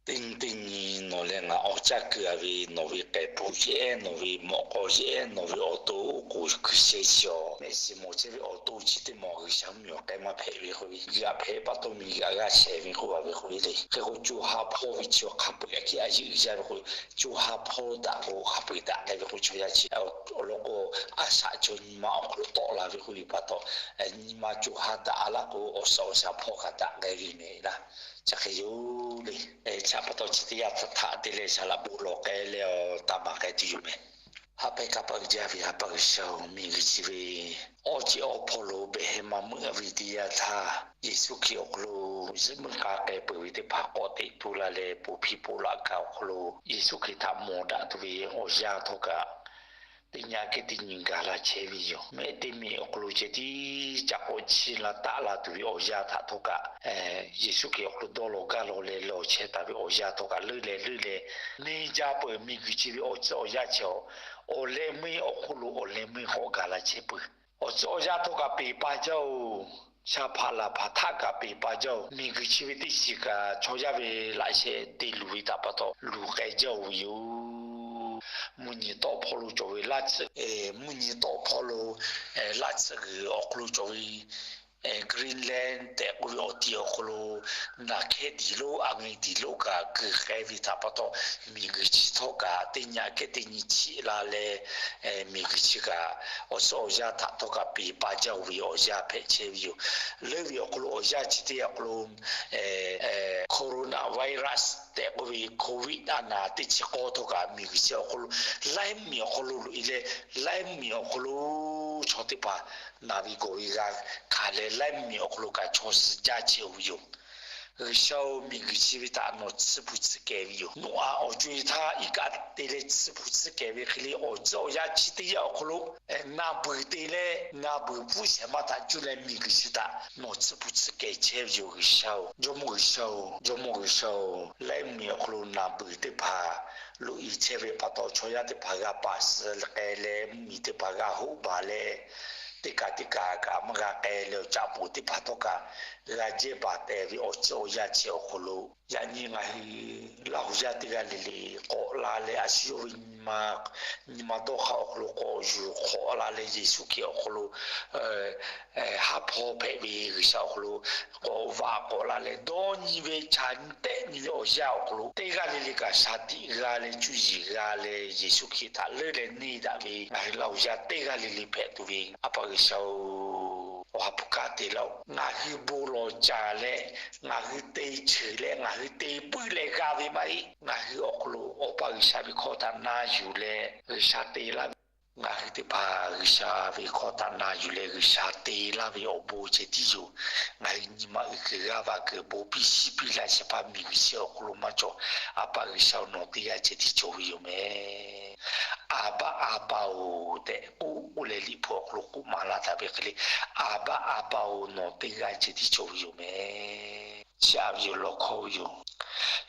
Teˇ nyi teˇ nyi nawˬ leh ngaˬ awˬ caˇ keu a ve, nawˬ ve k'ehˬ pawˇ yehˬ, nawˬ ve mawꞈ k'aw yehˬ, nawˬ ve awˬ to oˉ k'oˍ kuiˬ sheh chi awˬ mehˆ shiˍ mawˬ chehˇ ve awˬ to chi teˇ maˬ G'uiˬsha mvuhˇmiˬ awˬ k'ai maˇ hpehꞈ ve k'oˆ ve, g'aꞈ hpehꞈ pa taw miˬguiˬ g'aˇ shehˍ ve k'oˆ a ve k'oˆ ve le. Hk'e k'o, co ha hpawˇ ve chi hk'a peu-eˬ hk'e a yeˆ uiˍ jaˇ ve k'o, co ha hpawˇ daꞈ k'o hk'a peu-eˬ daꞈ k'ai ve k'o, chaw yaˇ chi awˬ lawn k'o, a shaꞈ chaw nyi ma awˬ hk'aw lo tawˆ la ve k'oˆ ve pa taw, nyi ma co ha daꞈ a laˇ k'o, awˬ shaꞈ awˬ shaꞈ hpawˇ kaꞈ daꞈ k'ai ve mehˍ laˇ. Chi hk'e yoˬ le. Chi pa taw chi teˇ yanˇ htaꞈ te leh saˍ laꞈ bon lawˬ k'ai leh awˬ taˍ maˍ k'ai tuˬ yoˬ mehˍ. Haꞈ pehnˇ kaˇ paˆ uiˍ jaˇ ve ha pa G'uiˬsha-oˬ, miˬguiˬ chi ve awˬ ceuˬ awˬ hpawˇ lo behˬ heh ma meuˆ ve teˇ yanˇ htaˇ, Yeˍsuˆ Hkriꞈ awˬ hk'aw lo zuhꞈ muiˉ k'a k'ai peuˬ ve teˇ hpaˍ k'awꞈ teꞈ tu la leh, ponˬ hpiˇ ponˬ laꞈ kaꞈ awˬ hk'aw lo Yeˍsuˆ Hkriꞈ htaꞈ mawˬ daꞈ tuˬ ve awˬ yanˇ htawˇ kaꞈ, teˇ nyi kehˉ teˇ nyi gaˬ la chehˇ ve yoˬ. Mehˆ teˇ mehˆ awˬ hk'aw lo ceh tiˉ ca k'awꞈ chiˇ la taˆ la tuˬ ve awˬ yanˇ htaꞈ htawˇ kaꞈ, Yeˍsuˆ Hkriꞈ awˬ hk'aw lo dawˇ law gaˇ law leh lawˬ chehˇ taˍ ve awˬ yanˇ htawˇ kaꞈ, leuˉ leh leuˉ leh neˇ jaˇ peuˬ. Miˬguiˬ chi ve awˬ tcuhˉ awˬ yanˇ chi awˬ leh meuˇ awˬ hk'oˆ lo awˬ leh meuˇ k'awꞈ gaˬ la chehˇ peuˬ. Awˬ tcuhˉ awˬ yanˇ htawˇ kaꞈ peˬ pa jaˇ-oˬ. Sha hpaꞈ laˬ hpaꞈ htaˆ kaꞈ peˬ pa jaˇ-oˬ. Miˬguiˬ chi ve teˇ shiˍ kaꞈ chaw yaˇ ve laꞈ sheh te luˬ ve htaꞈ pa taw luˬ k'ai jaˇ-oˬ ve yoˬ. Mvuhˇ nyi tawˆ hpawˇ lo cawˬ ve laˇ tsuhꞈ, mvuhˇ nyi tawˆ hpawˇ lo laˇ tsuhꞈ g'uiˬ awˬ hk'aw lo cawˬ ve Greenland tehꞈ k'oˆ ve awˬ ti awˬ hk'aw lo naˬ hkehˇ diˬ lonˉ a ngeh diˬ lonˉ kaꞈ keu k'ai ve htaꞈ pa taw, miˬguiˬ chi htawˇ kaꞈ teˇ nyi kehˉ teˇ nyi chiˆ la leh, miˬguiˬ chi kaꞈ awˬ suhˉ awˬ yanˇ htaꞈ htawˇ kaꞈ peˬ pa jaˇ-oˬ ve awˬ yanˇ hpehꞈ chehˇ ve yoˬ. Leuˉ ve awˬ hk'aw lo awˬ yanˇ chi teˇ yanˇ awˬ hk'aw lo coronavirus tehꞈ k'oˆ ve Covid a naˍ teˇ chi k'awˇ htawˇ kaꞈ miˬguiˬ chi awˬ hk'aw lo laiˉ mvuhˇmiˬ awˬ hk'aw lo loꞈ e leh, laiˉ mvuhˇmiˬ awˬ hk'aw lo chaw teˇ hpaˍ naˬ ve gawˬ ve g'a hkanˍ leh, laiˉ mvuhˇmiˬ awˬ hk'aw lo kaꞈ chaw suh jaˇ chehˇ-oˬ ve yoˬ. G'uiˬsha-oˬ, miˬguiˬ chi ve htaꞈ nawˬ tsuhˇ hpu tsuhˇ kehˬ ve yoˬ. Noˉaꞈ awˬ co-e htaˇ iˉ kaˆ te leh tsuhˇ hpu tsuhˇ kehˬ ve hk'e le, awˬ tcuhˉ awˬ yanˇ chi teˇ yanˇ awˬ hk'aw lo na beuˬ te leh na beuˬ hpfuhˇ shehˍ maˇ htaꞈ cuˇ leh miˬguiˬ chi htaꞈ nawˬ tsuhˇ hpu tsuhˇ kehˬ chehˇ ve yoˬ. G'uiˬsha-oˬ, Jawˇmawˇ G'uiˬsha-oˬ, Jawˇmawˇ G'uiˬsha-oˬ, laiˉ mvuhˇmiˬ awˬ hk'aw lo na beuˬ teˇ hpaˍ loꞈ e chehˇ ve pa taw, chaw yaˇ teˇ hpaˍ g'a paˍ suh k'ai leh, mvuhˇmiˬ teˇ hpaˍ g'a hoˆ baˬ leh, teˇ kaꞈ teˇ kaꞈ kaꞈ maˇ g'a k'ai leh, awˬ caꞈ poˍ teˇ hpaˍ htawˇ kaꞈ g'a jehˇ baˬ tehˬ ve awˬ tcuhˉ awˬ yanˇ chi awˬ hk'aw lo, yaꞈ nyi ngaˬ hui Laˇhuˍ yaˇ teˇ g'aˇ le le k'awꞈ la leh, a shu yawˇ ve nyi ma, nyi ma dawˇ hk'aˇ awˬ hk'aw lo k'awꞈ yuˬ hk'awꞈ la leh, Yeˍsuˆ Hkriꞈ awˬ hk'aw lo haˉ hpawˇ hpehꞈ ve G'uiˬsha awˬ hk'aw lo k'awꞈ vaꞈ k'awꞈ la leh, dawˇ nyi ve chaꞈ nyi tehˆ nyi ve awˬ yanˇ awˬ hk'aw lo teˇ g'aˇ le le kaꞈ shaˍ tiꞈ g'a leh cuˇ yiˍ g'a leh, Yeˍsuˆ Hkriꞈ htaꞈ leuˉ leh neˇ daꞈ ve ngaˬ hui Laˇhuˍ yaˇ teˇ g'aˇ le le hpehꞈ tuˬ ve A pa G'uiˬsha-oˬ, Awˬ ha hpu kanˉ te laˇ-oˆ. Ngaˬ hui bon lawˬ caˍ leh, ngaˬ hui te cheuˬ leh, ngaˬ hui te puiˉ leh g'a ve maˇ heˆ. Ngaˬ hui awˬ hk'aw lo Awˬ pa G'uiˬsha ve hkawˇ htaꞈ na yuˬ leh G'uiˬsha te laˇ ve, ngaˬ hui teˇ hpaˍ G'uiˬsha ve hkawˇ htaꞈ na yuˬ leh G'uiˬsha te laˇ ve awˬ bon ceh tiˉ yoˬ. Ngaˬ hui nyi ma uiˍ kuiˬ g'aˇ va kuiˬ bon piˇ shiˍ piˇ laˇ shehˍ hpaˇ miˬguiˬ chi awˬ hk'aw lo maˇ cawˬ. A pa G'uiˬsha-oˬ, nawˬ teˇ g'aˇ ceh tiˉ cawˬ ve yoˬ mehˍ. A baˆ a pa-oˬ tehꞈ k'oˆ k'oˆ leh Liꞈ hpu awˬ hk'aw lo k'oˆ maˍ laˇ taˍ ve hk'e le, a baˆ a pa-oˬ, nawˬ teˇ g'aˇ ceh tiˉ cawˬ ve yoˬ mehˍ. Chi a ve yoˬ, lawˬ hkawˇ ve yoˬ.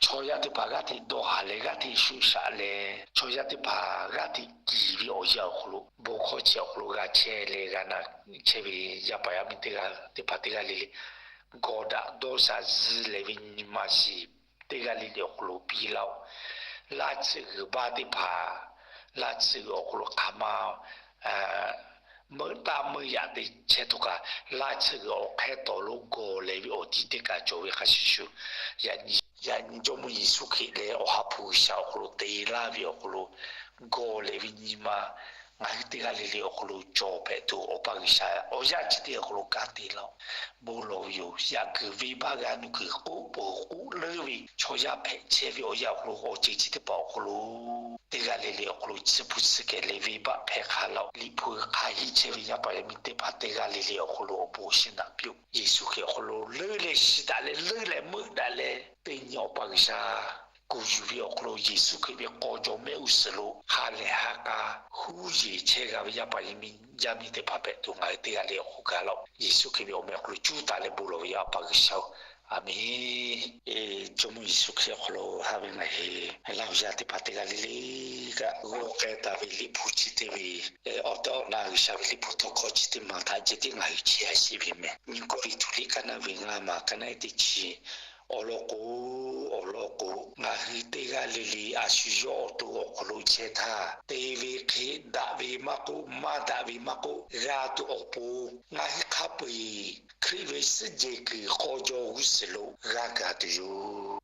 Chaw yaˇ teˇ hpaˍ g'aˇ hteꞈ dawˇ haˍ leh, g'aˇ hteꞈ shuˍ shaꞈ leh, chaw yaˇ teˇ hpaˍ g'aˇ hteꞈ kiˍ ve awˬ yanˇ awˬ hk'aw lo, bon hkawˇ chi awˬ hk'aw lo g'a chehˇ leh g'a na chehˇ ve yaˇ paˍ yaˇ miˇ teˇ g'aˇ teˇ hpaˍ teˇ g'aˇ le le, gawˬ daꞈ dawˇ sha zuh lehˬ ve nyi ma shiˍ teˇ g'aˇ le le awˬ hk'aw lo piˇ laˇ-oˆ. Laˇ tsuhꞈ g'uiˬ baˇ teˇ hpaˍ, laˇ tsuhꞈ g'uiˬ awˬ hk'aw lo hk'aˬ ma meuˆ taˇ meuˆ yaꞈ te chehˇ htawˇ kaꞈ, laˇ tsuhꞈ g'uiˬ awˬ hk'ehˇ tawˍ lo gawˬ lehˬ ve awˬ tiˉ teˇ kaꞈ cawˬ ve hk'a shuˍ shuˍ, yaꞈ nyi Jawˇmawˇ Yeˍsuˆ Hkriꞈ leh Awˬ ha hpu G'uiˬsha awˬ hk'aw lo te laˇ ve awˬ hk'aw lo gawˬ lehˬ ve nyi ma ngaˬ hui teˇ g'aˇ le le awˬ hk'aw lo cawˬ hpehꞈ tuˬ, Awˬ pa G'uiˬsha awˬ yanˇ chi teˇ awˬ hk'aw lo kanˉ te laˇ-oˆ. Bon lawˬ ve yoˬ. Yaꞈ kuiˬ venˇbaˆ g'a nuˇ kuiˬ k'oˆ peuˬ k'oˆ leuˉ ve chaw yaˇ hpehꞈ chehˇ ve awˬ yanˇ awˬ hk'aw lo, awˬ ceuˬ chi teˇ hpaˍ awˬ hk'aw lo teˇ g'aˇ le le awˬ hk'aw lo tsuhˇ hpu tsuhˇ kehˬ leh venˇbaˆ hpehˇ hk'a laˇ-oˆ. Liꞈ hpu hk'a henˇ chehˇ ve yaˇ paˍ yaˇ miˇ teˇ hpaˍ teˇ g'aˇ le le awˬ hk'aw lo awˬ bon awˬ shinˉ naꞈ piˇ-oˆ. Yeˍsuˆ Hkriꞈ awˬ hk'aw lo leuˉ leh shiˍ daꞈ leh leuˉ leh meuˆ daꞈ leh teˇ nyi Awˬ pa G'uiˬsha kuˬ yuˬ ve awˬ hk'aw lo Yeˍsuˆ Hkriꞈ ve k'aw jawˬ mehˆ g'uˇ suhˍ lo ha lehˬ ha k'a huˉ yeˬ chehˇ g'a ve yaˇ paˍ yaˇ miˇ, yaˇ miˇ teˇ hpaˍ hpehꞈ tuˬ ngaˬ hui teˇ g'aˇ le awˬ hk'aw gaˬ laˇ-oˆ. Yeˍsuˆ Hkriꞈ ve awˬ meh awˬ hk'aw lo cuˇ taˍ leh bon lawˬ ve yoˬ, A pa G'uiˬsha-oˬ. A menˍ. Jawˇmawˇ Yeˍsuˆ Hkriꞈ awˬ hk'aw lo haꞈ ve ngaˬ hui Laˇhuˍ yaˇ teˇ hpaˍ teˇ g'aˇ le le kaꞈ g'awˇ k'ai taˍ ve Liꞈ hpu chi teˇ ve, awˬ tehˬ awˬ na G'uiˬsha ve Liꞈ hpu tawˇ hkawˇ chi teˇ maˬ htaꞈ ceh tiˉ ngaˬ hui chehˇ a sheˍ ve mehˍ. Nyi Kawˇrenˍhtuˆ liꞈ kaˇ naˆ ve ngaˇ maˬ kaˇ naˆ teˇ chi, awˬ lawn k'o, awˬ lawn k'o, ngaˬ g'aˇ le le a shu yawˇ awˬ to awˬ hk'aw lo chehˇ htaˇ, te ve hk'e daꞈ ve maˇ k'oˆ, maˇ daꞈ ve maˇ k'oˆ, g'a tuˬ awˬ pon, ngaˬ hui hk'a peu-eˬ Hkriꞈ ve suhˉ jehˬ kuiˬ k'aw jaw g'uˇ suhˍ lo g'a gaˬ tuˬ yoˬ.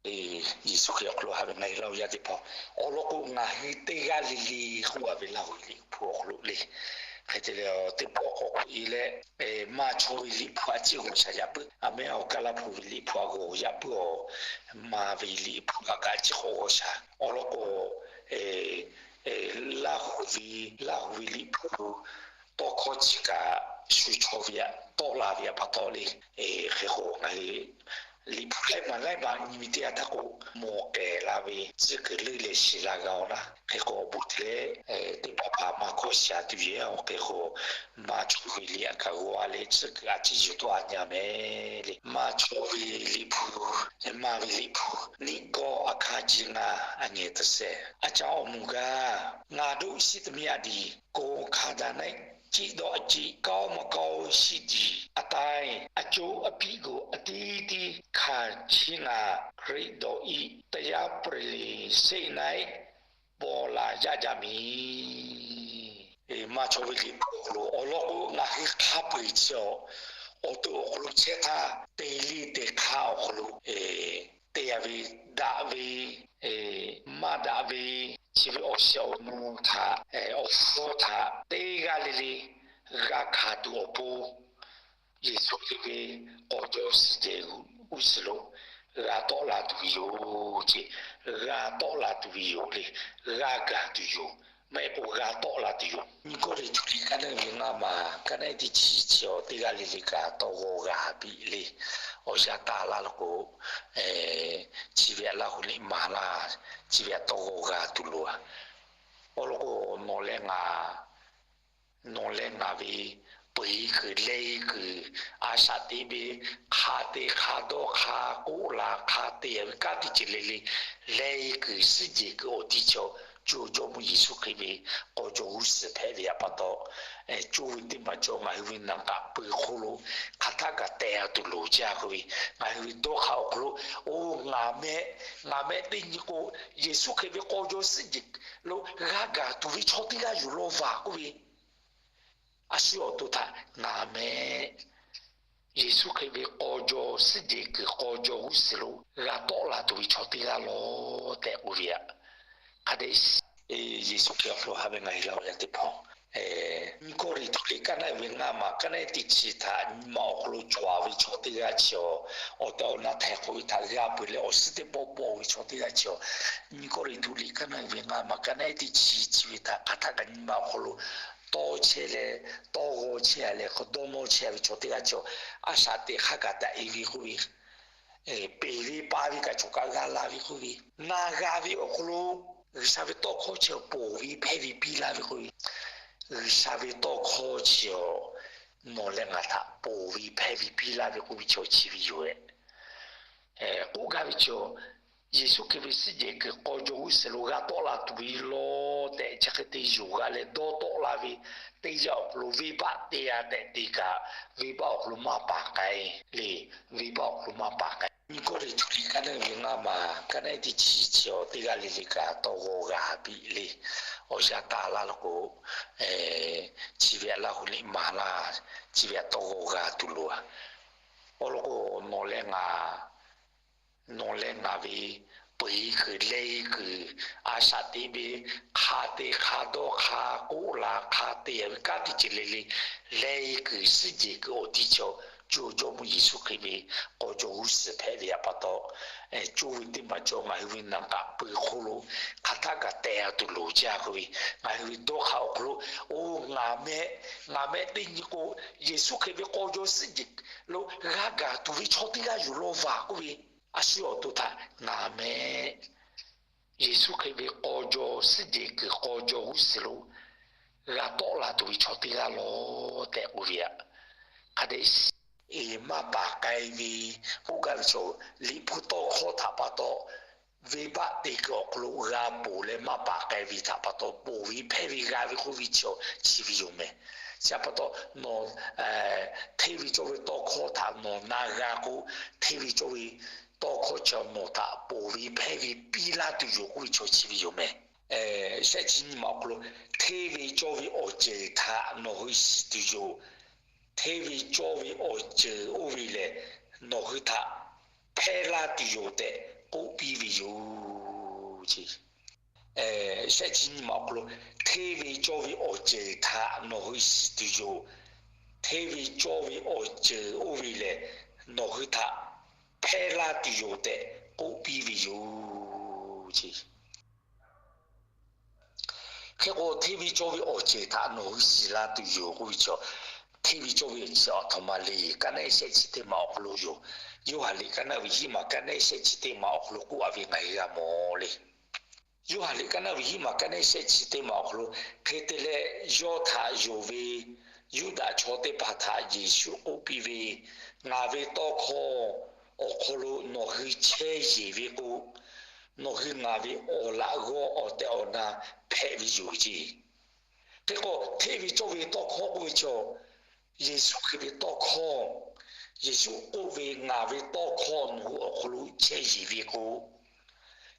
Yeˍsuˆ Hkriꞈ awˬ hk'aw lo haꞈ ve ngaˬ hui Laˇ huˍ yaˇ teˇ hpaˍ, awˬ lawn k'o, ngaˬ hui teˇ g'aˇ le le k'oˆ a ve Laˇ huˍ Liꞈ hpu awˬ hk'aw lo le. Hk'e te leh, teˇ pawˆ k'awꞈ k'oꞈ e leh, maˇ chaw ve Liꞈ hpu a ciˉ g'awˬ shaˍ yaꞈ puiˉ. A mehˉ awˬ Kaˇlaˇ hpu ve Liꞈ hpu a g'awˬ yaꞈ puiˉ awˬ, maˇ ve Liꞈ hpu a kaꞈ a ciˉ k'awꞈ g'awˬ shaˍ. Awˬ lawn k'o, Laˇ huˍ ve, Laˇ huˍ ve Liꞈ hpu tawˇ hkawˇ chi kaꞈ shu chaw ve aꞈ tawˆ la ve aꞈ pa taw le. Hk'e k'o, ngaˬ hui Liꞈ hpu laiˉ maˬ laiˉ maˬ nyi ve teˇ yanˇ htaˇ k'o, mawˬ k'ehˬ la ve tcuhˉ kuiˬ leuˉ leh shiˍ la g'a-oˬ laˇ. Hk'e k'o, awˬ bon te leh teˇ hpaˍ hpaˍ maˇ hkawˇ shaˍ tuˬ yehˬ-oˬ. Hk'e k'o, maˇ chaw ve liꞈ aꞈ kaꞈ g'aw a leh tcuhˉ kuiˬ a ciˉ yuˬ tawˆ a nyi a mehˍ le. Maˇ chaw ve Liꞈ hpu, maˇ ve Liꞈ hpu, niˆ gawˇ a hkanˇ jiˇ ngaˇ a ngehˬ teˇ sehˍ, a caˇ awˬ moˍ gaˇ, ngaˬ doˆ shiˉ teh miˇ a diˍ, ကိုယ်ခန္ဓာ ꓠꓯꓸ ကျိတ်သောအကျိတ် ကောင်းမကောင်းရှိသည်အတိုင်း အကျိုးအပြစ်ကို အသီးသီးခံခြင်းငှာ ခရစ်တော်၏ တရားပလ္လင်ရှေ့၌ ပေါ်လာရကြမည်. Maˇ chaw ve Liꞈ hpu awˬ hk'aw lo awˬ lawn k'o, ngaˬ hui hk'a peu-eˬ chi awˬ, awˬ to awˬ hk'aw lo chehˇ htaˇ, te liˇ te hk'aˇ awˬ hk'aw lo te a ve, daꞈ ve, maˇ daꞈ ve, chi ve awˬ shiˍ awˬ nu htaꞈ, awˬ hpfuhˇ htaꞈ teˇ g'aˇ le le g'a hkanˍ tuˬ awˬ pon, Yeˍsuˆ Hkriꞈ ve k'aw jaw suhˉ jehˬ g'uˇ suhˍ lo g'a tawˆ la tuˬ ve yoˬ ce. G'a tawˆ la tuˬ ve yoˬ le. G'a gaˬ tuˬ yoˬ. Maˇ heˆ k'o g'a tawˆ la tuˬ yoˬ. Nyiˇ Kawˇrenˍhtuˆ liꞈ kaˉ naˆ ve ngaˇ maˬ kaˉ naˆ teˇ chi chi awˬ, teˇ g'aˇ le le kaꞈ tawˇ g'awˇ g'a piˇ le. Awˬ yanˇ taˍ laˇ lo k'o, chi ve aꞈ Laˇ huˍ liꞈ maˍ laˇ, chi ve aꞈ tawˇ g'awˇ g'a tuˬ loˬ a. Awˬ lawn k'o, nawˬ leh ngaˬ nawˬ leh ngaˬ ve peuˬ-e kuiˬ leh-e kuiˬ, a shaꞈ teꞈ ve hk'a te hk'a dawˇ hk'a k'oˆ la hk'a te ve kanˉ teˇ ceuˬ le le, leh-e kuiˬ suhˉ jehˬ kuiˬ awˬ ti chaw, co Jawˇmawˇ Yeˍsuˆ Hkriꞈ ve k'aw jaw g'uˇ suhˍ hpehꞈ ve aꞈ pa taw, co ve teˇ maˬ cawˬ ngaˬ hui ve naˍ kaꞈ peuˬ hk'oˆ lo hk'aˬ htaˆ kaꞈ teh a tuˬ loˍ jaˇ k'oˆ ve, ngaˬ hui ve dawˇ hk'aˇ awˬ hk'aw lo, oˇ ngaˬ mehˆ, ngaˬ mehˆ teˇ nyi k'o, Yeˍsuˆ Hkriꞈ ve k'aw jaw suhˉ jehˬ lo g'a gaˬ tuˬ ve chaw teˇ g'aˇ yoˬ law vaˬ k'oˆ ve, a shu awˬ to htaꞈ ngaˬ mehˆ Yeˍsuˆ Hkriꞈ ve k'aw jaw suhˉ jehˬ kuiˬ k'aw jaw g'uˇ suhˍ lo g'a tawˆ la tuˬ ve chaw teˇ g'aˇ law tehꞈ k'oˆ ve aꞈ. Hk'a dehꞈ Yeˍsuˆ Hkriꞈ awˬ hk'aw lo haꞈ ve ngaˬ hui Laˇ huˍ yaˇ teˇ hpaˍ, Nyiˇ Kawˇrenˍhtuˆ liꞈ kaˉ naˆ ve ngaˇ maˬ kaˉ naˆ teˇ chi htaꞈ nyi ma awˬ hk'aw lo cawˬ ve chaw teˇ g'aˇ chi awˬ, awˬ tehˬ awˬ na htaiˍ hk'oˆ ve htaꞈ g'a peuˬ leh awˬ suhˉ teˇ pawˆ pawˆ ve chaw teˇ g'aˇ chi awˬ, Nyiˇ Kawˇrenˍhtuˆ liꞈ kaˉ naˆ ve ngaˇ maˬ kaˉ naˆ teˇ chi chi ve htaꞈ hk'aˬ htaˆ kaꞈ nyi ma awˬ hk'aw lo tawˇ chehˇ leh, tawˇ g'awˇ chehˇ leh, hk'aw dawˇ nawˇ chehˇ ve chaw teˇ g'aˇ chi awˬ, a shaꞈ teꞈ hk'a kaꞈ daꞈ-e ve k'oˆ ve, peˬ ve pa ve kaꞈ cawˬ kaꞈ g'a la ve k'oˆ ve, na g'a ve awˬ hk'aw lo G'uiˬsha ve tawˇ hkawˇ chi awˬ ponˬ ve hpehˇ ve piˇ laˇ ve k'oˆ ve, G'uiˬsha ve tawˇ hkawˇ chi awˬ nawˬ leh ngaˬ htaꞈ ponˬ ve hpehˇ ve piˇ laˇ ve k'oˆ ve chi awˬ chi ve yoˬ. K'oˆ gaˇ ve chi awˬ, Yeˍsuˆ Hkriꞈ ve suhˉ jehˬ kuiˬ k'aw jaw g'uˇ suhˍ lo g'a tawˆ la tuˬ ve law tehꞈ chi hk'e te yonˍ g'a leh dawˇ tawˆ la ve teˇ yanˇ awˬ hk'aw lo venˇbaˆ te-a tehꞈ te kaꞈ, venˇbaˆ awˬ hk'aw lo maˇ paˍ k'ai le. Venˇbaˆ awˬ hk'aw lo maˇ paˍ k'ai. Nyiˇ Kawˇrenˍhtuˆ liꞈ kaˉ naˆ ve ngaˇ maˬ kaˉ naˆ teˇ chi chi awˬ, teˇ g'aˇ le le kaꞈ tawˇ g'awˇ g'a piˇ le. Awˬ yanˇ taˍ laˇ lo k'o, chi ve aꞈ Laˇ huˍ liꞈ maˍ laˇ, chi ve aꞈ tawˇ g'awˇ g'a tuˬ loˬ a. Awˬ lawn k'o, nawˬ leh ngaˬ nawˬ leh ngaˬ ve peuˬ-e kuiˬ leh-e kuiˬ, a shaꞈ teꞈ ve hk'a te hk'a dawˇ hk'a k'oˆ la hk'a te ve kanˉ teˇ ceuˬ le le, leh-e kuiˬ suhˉ jehˬ kuiˬ awˬ ti chi awˬ, co Jawˇmawˇ Yeˍsuˆ Hkriꞈ ve k'aw jaw g'uˇ suhˍ hpehꞈ ve aꞈ pa taw, co ve teˇ maˬ cawˬ ngaˬ hui ve naˍ kaꞈ peuˬ hk'oˆ lo hk'aˬ htaˆ kaꞈ teh a tuˬ loˍ jaˇ k'oˆ ve, ngaˬ hui ve dawˇ hk'aˇ awˬ hk'aw lo, oˇ ngaˬ mehˆ, ngaˬ mehˆ teˇ nyi k'o, Yeˍsuˆ Hkriꞈ ve k'aw jaw suhˉ jehˬ lo g'a gaˬ tuˬ ve chaw teˇ g'aˇ yoˬ law vaˬ k'oˆ ve, a shu awˬ to htaꞈ ngaˬ mehˆ Yeˍsuˆ Hkriꞈ ve k'aw jaw suhˉ jehˬ kuiˬ k'aw jaw g'uˇ suhˍ lo g'a tawˆ la tuˬ ve chaw teˇ g'aˇ law tehꞈ k'oˆ ve aꞈ. Hk'a dehꞈ maˇ paˍ k'ai ve k'oˆ gaˇ ve chaw, Liꞈ hpu tawˇ hkawˇ htaꞈ pa taw, venˇbaˆ te kuiˬ awˬ hk'aw lo g'a ponˬ leh maˇ paˍ k'ai ve htaꞈ pa taw, ponˬ ve hpehˇ ve g'a ve k'oˆ ve chi awˬ chi ve yoˬ mehˍ. Chi aꞈ pa taw, nawˬ hteˇ ve cawˇ ve tawˇ hkawˇ htaꞈ nawˬ na g'a k'o, hteˇ ve cawˇ ve tawˇ hkawˇ chaw nawˬ htaꞈ ponˬ ve hpehˇ ve piˇ laˇ tuˬ yoˬ k'oˆ ve chaw chi ve yoˬ meh. Shehˆ chi nyiˇ maˬ awˬ hk'aw lo, hteˇ ve cawˇ ve awˬ ceuˬ htaꞈ nawˬ hui shiˍ tuˬ yoˬ. Hteˇ ve cawˇ ve awˬ ceuˬ oˇ ve lehˬ, nawˬ hui htaꞈ hpehˇ laˇ tuˬ yoˬ tehꞈ k'oˆ piˇ ve yoˬ. Shehˆ chi nyiˇ maˬ awˬ hk'aw lo, hteˇ ve cawˇ ve awˬ ceuˬ htaꞈ nawˬ hui shiˍ tuˬ yoˬ. Hteˇ ve cawˇ ve awˬ ceuˬ oˇ ve lehˬ, nawˬ hui htaꞈ hpehˇ laˇ tuˬ yoˬ tehꞈ k'oˆ piˇ ve yoˬ. Hk'e k'o, hteˇ ve cawˇ ve awˬ ceuˬ htaꞈ nawˬ hui shiˍ la tuˬ yoˬ k'oˆ ve chaw, hteˇ ve cawˇ ve awˬ ceuˬ aˬ htoꞈ ma le. Kaˉ naˆ shehˆ chi teˇ maˬ awˬ hk'aw lo yoˬ. Yoˇhanˬ liꞈ kaˉ naˆ ve hiˉ maˬ kaˉ naˆ shehˆ chi teˇ maˬ awˬ hk'aw lo k'oˆ a ve ngaˬ hui g'a mawˬ le. Yoˇhanˬ liꞈ kaˉ naˆ ve hiˉ maˬ kaˉ naˆ shehˆ chi teˇ maˬ awˬ hk'aw lo, hk'e te leh yawˇ htaꞈ yonˍ ve Yuˇdaꞈ chaw teˇ hpaˍ htaꞈ Yeˍsuˆ k'oˆ piˇ ve, Ngaˬ ve tawˇ hkawˇ awˬ hk'aw lo nawˬ hui chehˇ yeˬ ve k'o, nawˬ hui ngaˬ ve awˬ laꞈ g'awˇ awˬ tehˬ awˬ na hpehꞈ ve yoˬ ceˇ. Hk'e k'o, hteˇ ve cawˇ ve tawˇ hkawˇ k'oˆ ve chaw, Yeˍsuˆ Hkriꞈ ve tawˇ hkawˇ, Yeˍsuˆ k'oˆ ve, Ngaˬ ve tawˇ hkawˇ nawˬ hui awˬ hk'aw lo chehˇ yeˬ ve k'o,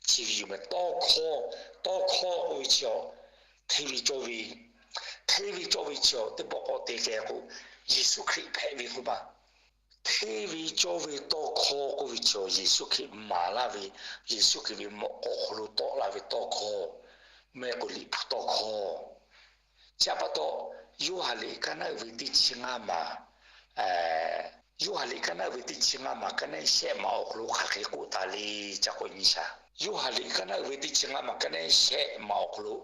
chi ve yoˬ meh. Tawˇ hkawˇ, tawˇ hkawˇ k'oˆ ve chaw, hteˇ ve cawˇ ve, hteˇ ve cawˇ ve chaw teˇ pawˆ k'awꞈ te k'ai k'o, Yeˍsuˆ Hkriꞈ hpehꞈ ve k'oˆ ma. Hteˇ ve cawˇ ve tawˇ hkawˇ k'oˆ ve chaw, Yeˍsuˆ Hkriꞈ maˍ laˇ ve, Yeˍsuˆ Hkriꞈ ve mawꞈ k'aw hk'aw lo tawˆ la ve tawˇ hkawˇ, mehˆ k'o Liꞈ hpu tawˇ hkawˇ. Chi pa taw, Yoˇhanˬ liꞈ kaˉ naˆ uiˍ ve teˇ chi ngaˇ maˬ, Yoˇhanˬ liꞈ kaˉ naˆ uiˍ ve teˇ chi ngaˇ maˬ kaˉ naˆ shehˆ maˬ awˬ hk'aw lo hk'aˬ hk'e k'oˆ taˍ le, ca k'awꞈ nyi shaˍ. Yoˇhanˬ liꞈ kaˉ naˆ uiˍ ve teˇ chi ngaˇ maˬ kaˉ naˆ shehˆ maˬ awˬ hk'aw lo,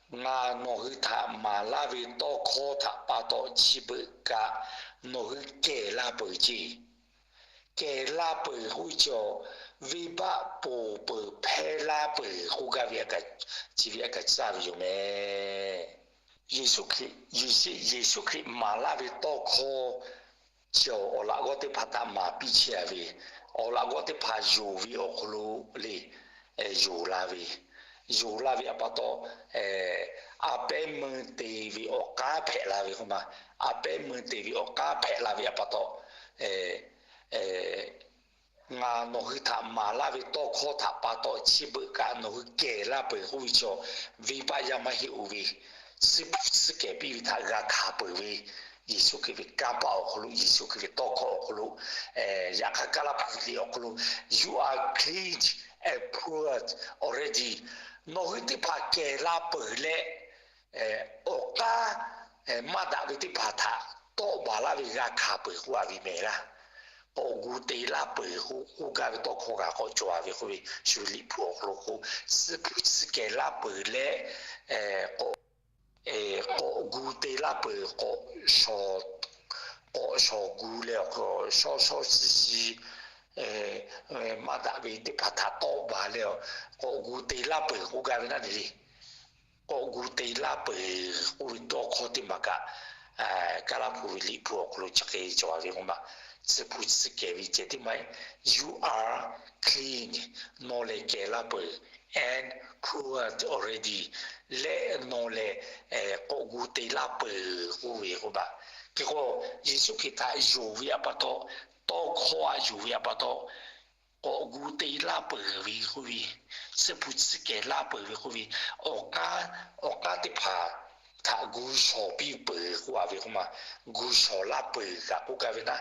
Ngaˬ nawˬ hui htaꞈ maˍ laˇ ve tawˇ hkawˇ htaꞈ pa taw chi beuꞈ kaꞈ nawˬ hui kehˬ la peuˬ ceˇ. Kehˬ la peuˬ k'oˆ ve chaw, venˇbaˆ ponˬ peuˬ hpehˇ laˇ peuˬ k'oˆ gaˇ ve, chi ve a kaˍ caˇ ve yoˬ meh. Yeˍsuˆ Hkriꞈ, Yeˍsuˆ Hkriꞈ maˍ laˇ ve tawˇ hkawˇ chi awˬ laꞈ g'awˇ teˇ hpaˍ htaꞈ maˍ piˇ chehˇ a ve, awˬ laꞈ g'awˇ teˇ hpaˍ yonˍ ve awˬ hk'aw lo le, yonˍ la ve, yonˍ la ve a pa taw, a pehˉ meuˇ te ve awˬ k'aˉ hpehꞈ la ve k'oˆ ma. A pehˉ meuˇ te ve awˬ k'aˉ hpehꞈ la ve a pa taw, Ngaˬ nawˬ hui htaꞈ maˍ laˇ ve tawˇ hkawˇ htaꞈ pa taw chi beuꞈ kaꞈ nawˬ hui kehˬ laˇ peuˬ k'oˆ ve chaw, venˇbaˆ yaˇ maˇ heˆ oˬ ve, tsuhˇ hpu tsuhˇ kehˬ piˇ ve htaꞈ g'a hkanˍ peuˬ ve, Yeˍsuˆ Hkriꞈ ve kanˇ paˆ awˬ hk'aw lo, Yeˍsuˆ Hkriꞈ ve tawˇ hkawˇ awˬ hk'aw lo, yaꞈ hk'aˇ Kaˉlaˇ hpu ve liꞈ awˬ hk'aw lo, You are clean and pure already. Nawˬ hui teˇ hpaˍ kehˬ la peuˬ leh, awˬ k'aˉ maˇ daꞈ ve teˇ hpaˍ htaꞈ tawˆ baˬ laˇ ve g'a hkanˍ peuˬ k'oˆ a ve mehˍ laˇ. K'awꞈ gu te laˇ peuˬ k'oˆ gaˇ ve tawˇ hkawˇ kaꞈ k'awꞈ cawˬ a ve k'oˆ ve, shu Liꞈ hpu awˬ hk'aw lo k'o, tsuhˇ hpu tsuhˇ kehˬ laˇ peuˬ leh, k'awꞈ gu te laˇ peuˬ, k'awꞈ shawˍ, k'awꞈ shawˍ gu leh awˬ hk'aw shawˉ shawˉ shi shi maˇ daꞈ ve teˇ hpaˍ htaꞈ tawˆ baˬ leh, k'awꞈ gu te laˇ peuˬ k'oˆ gaˇ ve naˉ le. K'awꞈ gu te laˇ peuˬ k'oˆ ve tawˇ hkawˇ teˇ maˬ kaꞈ, Kaˉlaˇ hpu ve liꞈ hpu awˬ hk'aw lo chi hk'e cawˬ a ve k'oˆ ma. Tsuhˇ hpu tsuhˇ kehˬ ve ceh teˇ maˬ, You are clean, nawˬ lehˬ kehˬ laˇ peuˬ, and pure already, leh nawˬ lehˬ k'awꞈ gu te laˇ peuˬ k'oˆ ve k'oˆ ma. Hk'e k'o, Yeˍsuˆ Hkriꞈ htaꞈ yonˍ ve a pa taw, tawˇ hkawˇ a yonˍ ve a pa taw, k'awꞈ gu te laˇ peuˬ ve k'oˆ ve, tsuhˇ hpu tsuhˇ kehˬ laˇ peuˬ ve k'oˆ ve, awˬ k'aˉ, awˬ k'aˉ teˇ hpaˍ htaꞈ gu shawˍ piˇ peuˬ k'oˆ a ve k'oˆ ma. Gu shawˍ laˇ peuˬ kaꞈ k'oˆ gaˇ ve naˉ,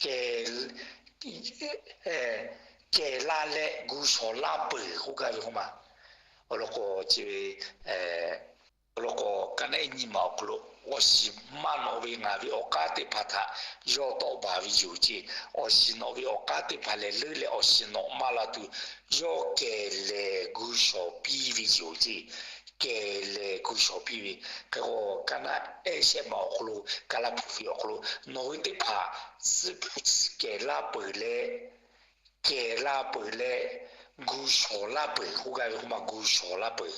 kehˬ, kehˬ la leh gu shawˍ laˇ peuˬ k'oˆ gaˇ ve k'oˆ ma. Awˬ lawn k'o, chi ve awˬ lawn k'o, kaˉ naˆ ehˉ nyiˇ maˬ awˬ hk'aw lo, awˬ shiˍ maˇ nawꞈ ve ngaˬ ve awˬ k'aˉ teˇ hpaˍ htaꞈ yawˇ tawˆ baˬ ve yoˬ ceˇ. Awˬ shiˍ nawꞈ ve awˬ k'aˉ teˇ hpaˍ lehˬ, leuˉ leh awˬ shiˍ nawꞈ maˇ la tuˬ, yawˇ kehˬ lehˬ gu shawˍ piˇ ve yoˬ ceˇ. Kehˬ lehˬ gu shawˍ piˇ ve. Hk'e k'o, kaˉ naˆ ehˉ shehˆ maˬ awˬ hk'aw lo, Kaˉlaˇ hpu ve awˬ hk'aw lo, nawˬ hui teˇ hpaˍ tsuhˇ hpu tsuhˇ kehˬ laˇ peuˬ leh, kehˬ laˇ peuˬ leh, gu shawˍ laˇ peuˬ k'oˆ gaˇ ve k'oˆ ma. Gu shawˍ laˇ peuˬ.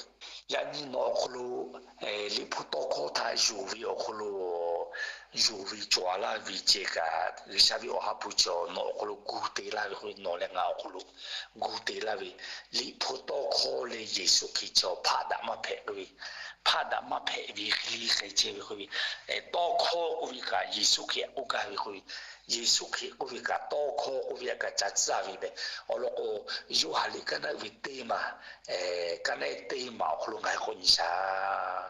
Yaꞈ nyi nawˬ awˬ hk'aw lo Liꞈ hpu tawˇ hkawˇ htaꞈ yonˍ ve awˬ hk'aw lo, yonˍ ve cawˬ a laˇ ve ceh kaꞈ, G'uiˬsha ve awˬ ha hpu cawˬ nawˬ awˬ hk'aw lo gu te laˇ ve k'oˆ ve, nawˬ leh ngaˬ awˬ hk'aw lo gu te laˇ ve, Liꞈ hpu tawˇ hkawˇ leh Yeˍsuˆ Hkriꞈ cawˬ hpaˆ daꞈ maˇ hpehꞈ k'oˆ ve, hpaˆ daꞈ maˇ hpehꞈ ve hk'e hk'e chehˇ ve k'oˆ ve, tawˇ hkawˇ k'oˆ ve kaꞈ Yeˍsuˆ Hkriꞈ k'oˆ gaˇ ve k'oˆ ve, Yeˍsuˆ Hkriꞈ k'oˆ ve kaꞈ tawˇ hkawˇ k'oˆ ve kaꞈ ca tcuhˉ ve meh. Awˬ lawn k'o, Yoˇhanˬ liꞈ kaˉ naˆ uiˍ ve teˇ maˬ, kaˉ naˆ teˇ maˬ awˬ hk'aw lo ngaˬ hui k'awꞈ nyi shaˍ.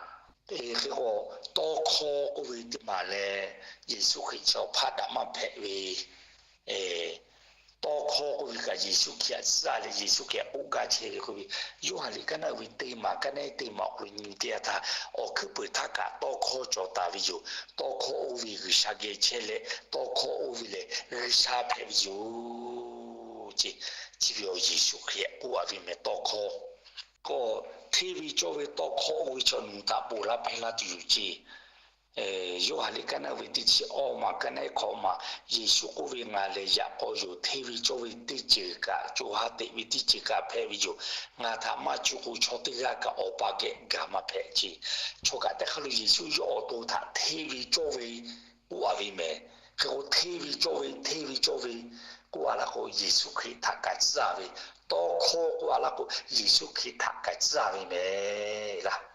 Hk'e k'o, tawˇ hkawˇ k'oˆ ve teˇ maˬ lehˬ, Yeˍsuˆ Hkriꞈ chi hpaˆ daꞈ maˇ hpehꞈ ve, tawˇ hkawˇ k'oˆ ve kaꞈ Yeˍsuˆ Hkriꞈ htaꞈ tcuhˉ leh Yeˍsuˆ Hkriꞈ k'oˆ gaˇ chehˇ ve k'oˆ ve, Yoˇhanˬ liꞈ kaˉ naˆ uiˍ ve teˇ maˬ kaˉ naˆ teˇ maˬ awˬ hk'aw lo nyi teˇ yanˇ htaˇ, awˬ hkuiˉ peuˬ htaˇ kaꞈ tawˇ hkawˇ cawˬ taˍ ve yoˬ. Tawˇ hkawˇ oˇ ve G'uiˬsha geh chehˇ leh, tawˇ hkawˇ oˇ ve lehˬ G'uiˬsha hpehꞈ ve yoˬ. Chi ve awˬ Yeˍsuˆ Hkriꞈ k'oˆ a ve meh tawˇ hkawˇ. K'o, hteˇ ve cawˇ ve tawˇ hkawˇ oˇ ve chaw nawˬ hui htaꞈ ponˬ laˇ hpehˇ laˇ tuˬ yoˬ ceˇ. Yoˇhanˬ liꞈ kaˉ naˆ uiˍ ve teˇ chi awˇ maˬ kaˉ naˆ hkawꞈ maˬ, Yeˍsuˆ k'oˆ ve, Ngaˬ lehˬ yaꞈ k'aw yoˬ. Hteˇ ve cawˇ ve teˇ ceuˬ kaꞈ, co ha teꞈ ve teˇ ceuˬ kaꞈ hpehꞈ ve yoˬ. Ngaˬ htaꞈ maˇ cuˇ k'o, chaw teˇ g'aˇ kaꞈ Awˬ pa geh gaˬ maˇ hpehꞈ ceˇ. Chaw kaꞈ teˇ hk'aˇ lo Yeˍsuˆ yawˇ awˬ to htaꞈ hteˇ ve cawˇ ve k'oˆ a ve meh. Hk'e k'o, hteˇ ve cawˇ ve, hteˇ ve cawˇ ve k'oˆ a laˇ k'o, Yeˍsuˆ Hkriꞈ htaꞈ kaꞈ tcuhˉ ve. Tawˇ hkawˇ k'oˆ a laˇ k'o, Yeˍsuˆ Hkriꞈ htaꞈ kaꞈ tcuhˉ ve meh laˇ.